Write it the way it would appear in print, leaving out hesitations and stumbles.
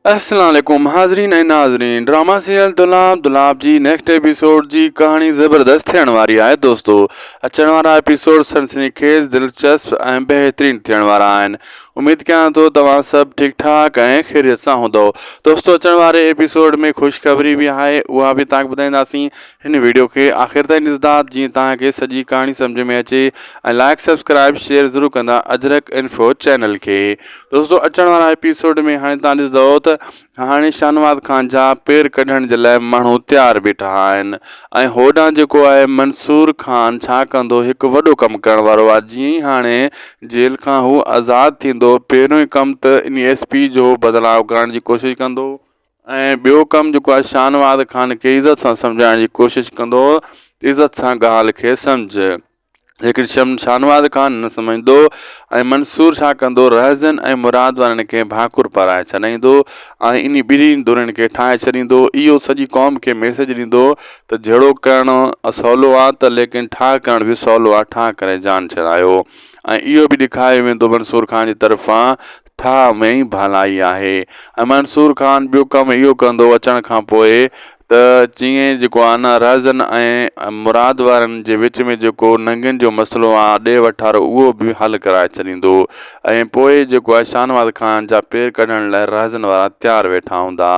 السلام عليڪم حاضرين ۽ ناظرين ڊراما سيريل دولاب دولاب جي نيڪسٽ ايپيسوڊ جي ڪهاڻي زبردست ٿيڻ واري آهي دوستو اچڻ وارا ايپيسوڊ سنسني خيز دلچسپ ۽ بهترين ٿيڻ وارا آهن اميد ڪيان ٿو توهان سڀ ٺيڪ ٺاڪ ۽ خيريت سان هوندو دوستو اچڻ واري ايپيسوڊ ۾ خوشخبري به آهي اها به توهان کي ٻڌائينداسين هن ويڊيو کي آخر تائين ڏسندا جيئن توهان کي سڄي ڪهاڻي سمجهه ۾ اچي ۽ لائڪ سبسڪرائب شيئر ضرور ڪندا اجرڪ انفو چينل کي دوستو اچڻ وارا ايپيسوڊ ۾ هاڻي توهان ڏسندو ته هاڻي شاهنواز خان جا پير ڪڍڻ جي لاء ماڻهو تيار بيٺا آهن ۽ هوڏانهن جيڪو آهي منصور خان ڇا ڪندو هڪ وڏو ڪم ڪرڻ وارو آهي جيئن ئي هاڻي جيل کان هو آزاد ٿيندو پهريون ئي ڪم ته ان ايس پي جو بدلاء ڪرڻ جي ڪوشش ڪندو ۽ ٻيو ڪم جيڪو آهي شاهنواز خان کي عزت سان سمجهائڻ جي ڪوشش ڪندو هو ته عزت سان ڳالهه کي سمجهه ليڪن شاهنواز خان نه سمجهندو ۽ منصور ڇا ڪندو رهزن ۽ مراد وارن کي ڀاڪر پارائي ڇڏائيندو ۽ انهي ٻنهي ڌرين کي ٺاهي ڇڏيندو اهو سڄي قوم کي ميسيج ڏيندو ته جهيڙو ڪرڻ سولو آهي ته ليڪن ٺاهه ڪرڻ به سولو آهي ٺاهه ڪري جان ڇڏايو ۽ اهو به ڏيکاريو ويندو منصور خان جي طرفان ٺاهه ۾ ئي ڀلائي آهي ۽ منصور خان ٻيو ڪم اهو ڪندو اچڻ کان پوء ته چيئين جيڪو آ نه رهزن ۽ مراد وارن جي وچ ۾ جيڪو ننگن جو مسئلو آ ڏي وٺ وارو اهو به حل ڪرائي ڇڏيندو ۽ پوء جيڪو آهي شاهنواز خان جا پير ڪڍڻ لاء رهزن وارا تيار ويٺا هوندا.